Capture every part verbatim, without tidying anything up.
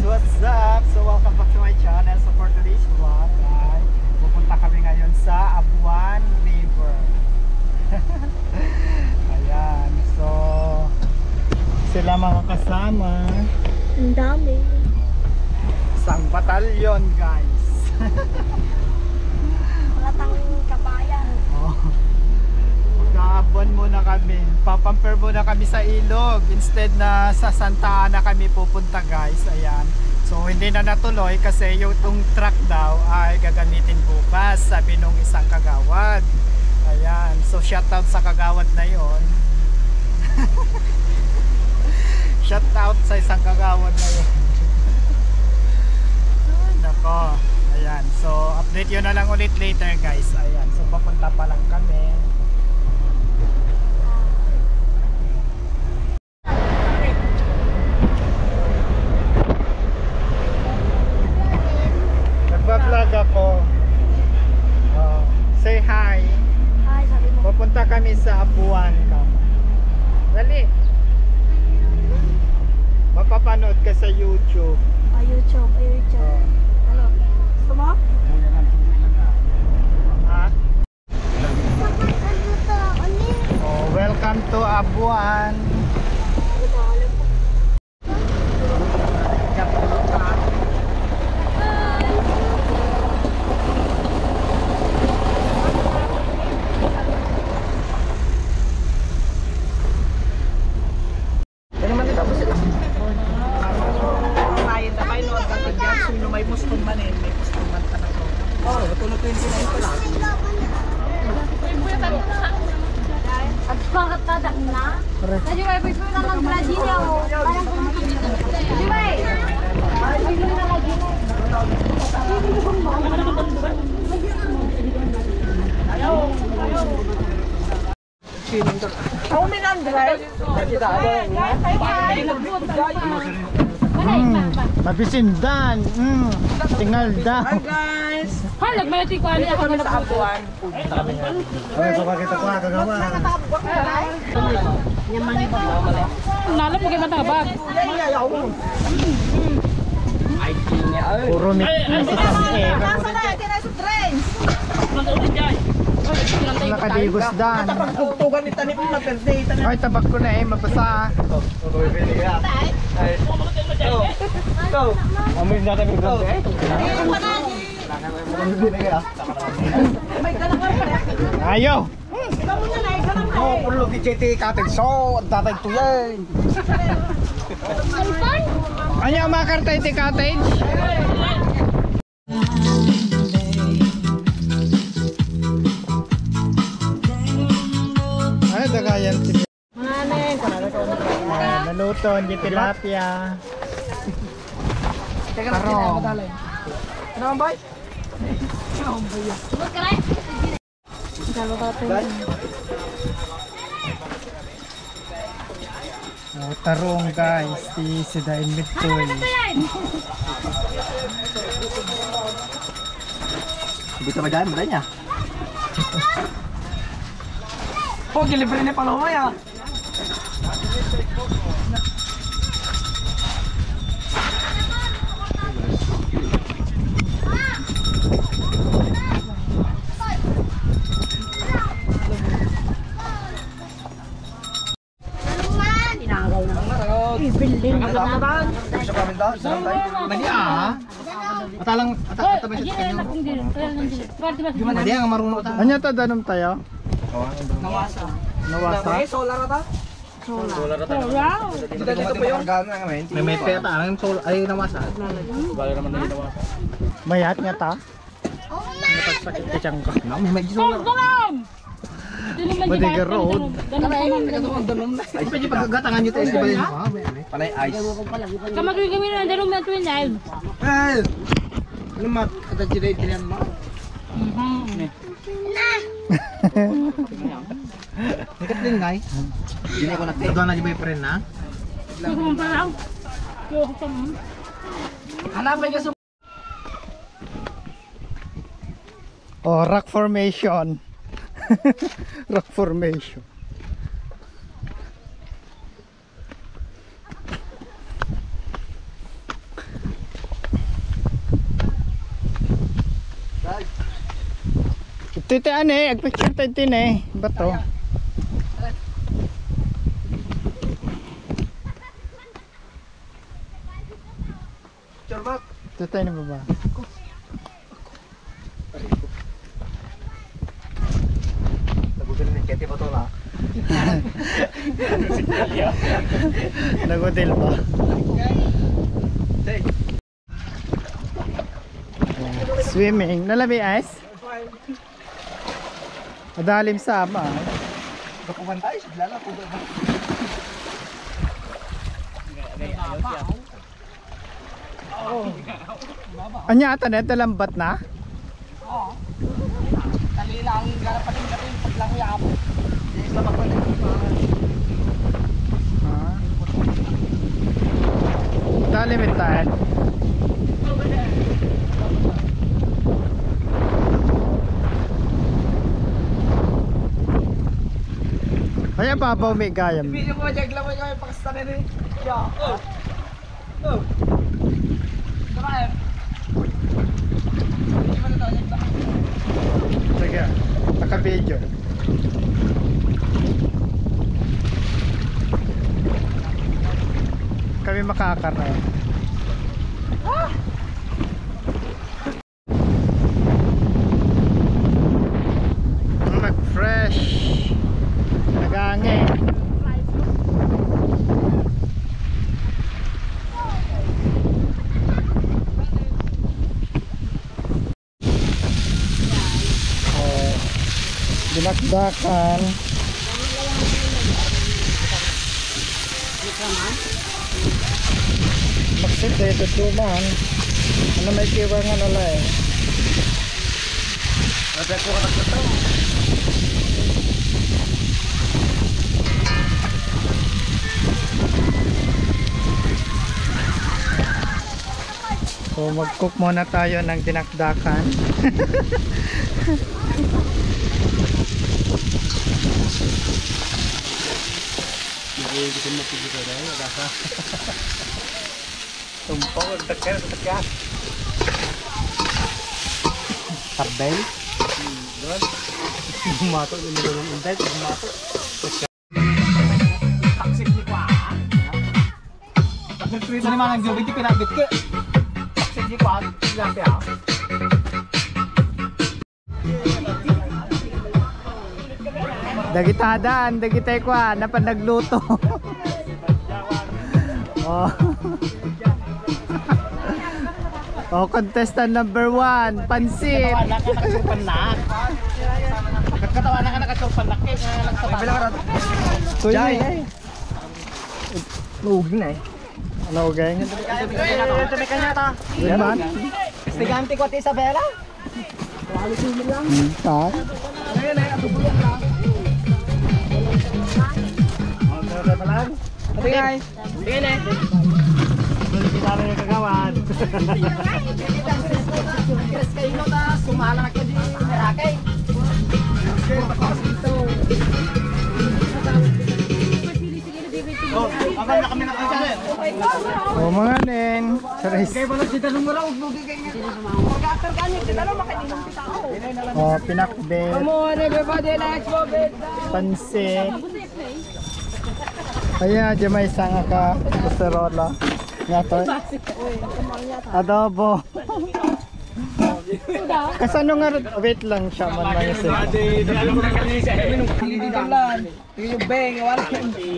What's up? So welcome back to my channel. So for today's vlog ay pupunta kami ngayon sa Abuan River. Ayan. So sila mga kasama. Ang dami. Isang batalyon, guys. Wala tang kabayan. Oh. Mag-aabon muna kami. Papamper muna kami sa ilog. Instead na sa Santa Ana kami pupunta, guys. Ayan. So, hindi na natuloy kasi yung tong truck daw ay gagamitin bukas, sabi nung isang kagawad. Ayan. So, shout out sa kagawad na yon. Shout out sa isang kagawad na yon. Ay, nako. Ayan. So, update yun na lang ulit later, guys. Ayan. So, papunta pa lang kami. Nagbablog ako. Oh, say hi. Hi, sabi mo. Pupunta kami sa Abuan, kamo. Dali. Mapapanood ka sa YouTube. Ah, YouTube, ah, YouTube. Oh. Ano? Gusto mo? Ha? Oh, welcome to Abuan. Ano man ito, boss? Lain na kayo, no? At ang gas, sino may postpone man eh, may postpone man talaga. Oh, ito na twenty-nine pala. At bakit tadak na? Tadi may pwede na lang pala din ako. Parang kung di ba eh? Pwede na lang din eh. Kaumin, Andres. Mm, mabisindan. Mm, tingalda. Hi, guys. Hala, nagmayati ko, ano, ako na sa Abuan. Ano, so, bakit ako, ah, kagawa? Nalap mo kay matabag. Puro meat na sa taas, eh. Nasa na, ito na, soft drinks. Nakadibos dan. Tapagtugan ni Tani, kung maperde, Tani. Ay, tabak ko na, eh, mabasa. Ito. Ito. Amoy na tayo, eh. Ayaw. Oh, pulo di J T Cottage. So, ang tatay to yan. Anya, makarta iti cottage? Ay, dagayan ti mga neng, ah, naluto, hindi tilapia. Teka lang, Tarong. Ano ang bay? Oh, tarong, guys, ti sida inbitoy. Bitaw ba dyan? Madali niya. Oh, gilibre ni Paloma ya. Madi, ah. Atalang, ata-, ata ba siya sa kanya? Madi, ang marunong ta. Anya ta danum tayo? Nawasa. Nawasa? Eh, solar ata? Solar. Wow. Dito, dito po yung may, may peta, ang sol-, ay, nawasa. Bale naman na yung nawasa. Mayat nga ta? Napagpakit ka siyang ka. May, may solar. Pagdalam! Bodega Road. Ay, pwede paggatangan nyo tayo sa balay mo, ha? May, may. Panay ice. Kamagigawin na, danum na twin live. Eh! Ano mat? Kata jilay kilian mo? Mhm. Ni Kathleen, ngay? Hindi ko na. Ito na di boyfriend na? Gusto mo pa lang? Gusto ko pa, mm. Hanapin ka sa Oh, rock formation. Rock formation. Titi, ane, agpicture tayo, tine. Bato. Picture, Mac. Ito tayo na baba. Nagudil ni Katie ba to na? Nagudil pa. Swimming. Nalami ice? Madalim sama. Bakuman tayo, sigla na po ba? Anya ata na, ito lambat na? Oo. Dali lang, garapating-gating, paglang yamo. Di sa pagpag-, Ah. Dali, may tayo. Kaya babaw may gayam. Hindi nyo po, jagla mo yung pakastan na rin. Yeah. Oh. Sige, naka-video. Kami makakar na. Nag-fresh. Nagangin. Oh, dinakdakan. Maksit dahil sa tuman. Ano may kiwa nga nala eh. Ada ko anak na to. So, mag-cook muna tayo ng dinakdakan. Hindi ko matigil na dahil nagkaka- Tumpok, ang takya, ang takya. Tarbel? Hmm, doon. Bumato, yung mga intay, bumato. Taksit ni Kuan. Pagkakita ni Manang Joby, di pinabit ko. Taksit ni Kuan, tilapia. Dagita daan, dagitay kuan, napan nagluto. Oh. Oh, contestant number one, pansit. Katawa na ka, nakasurpan na. Katawa na ka, nakasurpan na. Kaya nga lang sa Tuyo. Jai. Eh. Mauging na eh. Ano, gang? Ito, ito, may kanya ta. Yan man. Estudyante ko, Ate Isabela. Hmm, ta? Ano yan eh? Adobo yan, ha? Ano, ano, ano, ano? Ate, guys. Sige na. Doon si Mami nagkagawan. Chris, kayo na ta. Sumala na kayo di Merake. Oh, abang na kami na kayo, sir. Oh, mga nen. Charis. Kaya wala si Dalong Maraw, bugi kayo niya. Pag-after ka niya, si Dalong, makainom kita, oh. Oh, pinakbet. Come on, everybody, let's go, bed. Pansit. Ayan, di may isang ka kaserola. Nga to. Adobo. Kasano nga rin? Wait lang siya man lang isa. Dito lang. Sige yung beng, wala.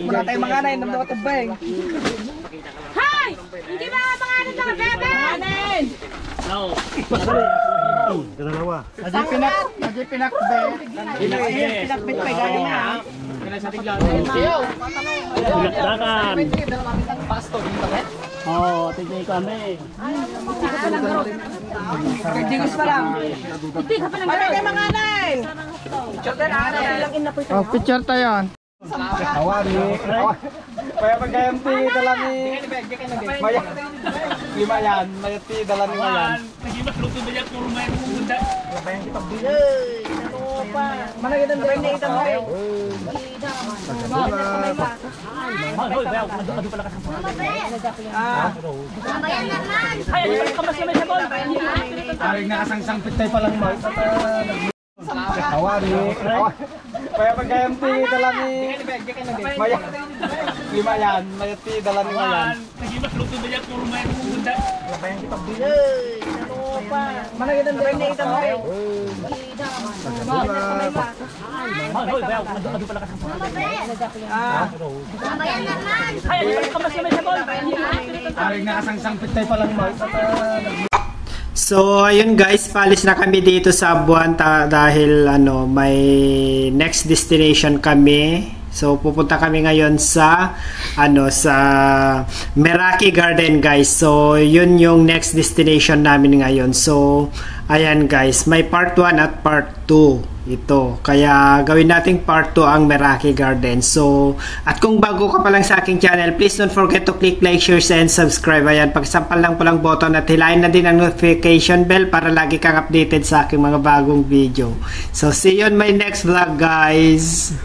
Wala tayong mga anay, nandun ka beng. Hi! Hindi ba mga pangalan ng bebe? Anay! Dalawa. Adi pinak, adi pinakbe. Pinakbit pa, gano'n na. Pinakdakan. Oo, tignan kami. Jingis pa lang. Hindi ka pa nang Ano kayo mga anay? Picture tayo, anay. Oh, picture tayo. Awan, eh. Awan. Kaya pag kaya ang tingin na lang, eh. Maya. Di Mayan. Maya, ti, dala ni Mayan. Naging mas luto na yan, puro may pumunta. Mana kita na kita mo, eh. Ay, hoy, bayaw, adu, adu pala ka sa mga. Ah. Ay, ano pala ka mas may sabon? Ay, nakasangsang pitay pa lang, Mark. Awan ni. Awan. Kaya pagkayam ti dala ni Mayan. Ni Mayan. Mayat ti dala ni Mayan. Aring nakasangsangpit tayo palang mag- So, ayun guys, palis na kami dito sa Buan ta- dahil ano, may next destination kami. So, pupunta kami ngayon sa ano, sa Meraki Garden, guys. So, yun yung next destination namin ngayon. So, ayan guys, may part one at part two ito. Kaya gawin nating part two ang Meraki Garden. So, at kung bago ka pa lang sa aking channel, please don't forget to click like, share, and subscribe. Ayan, pagsampal ng pulang button at hilain na din ang notification bell para lagi kang updated sa aking mga bagong video. So, see you on my next vlog, guys.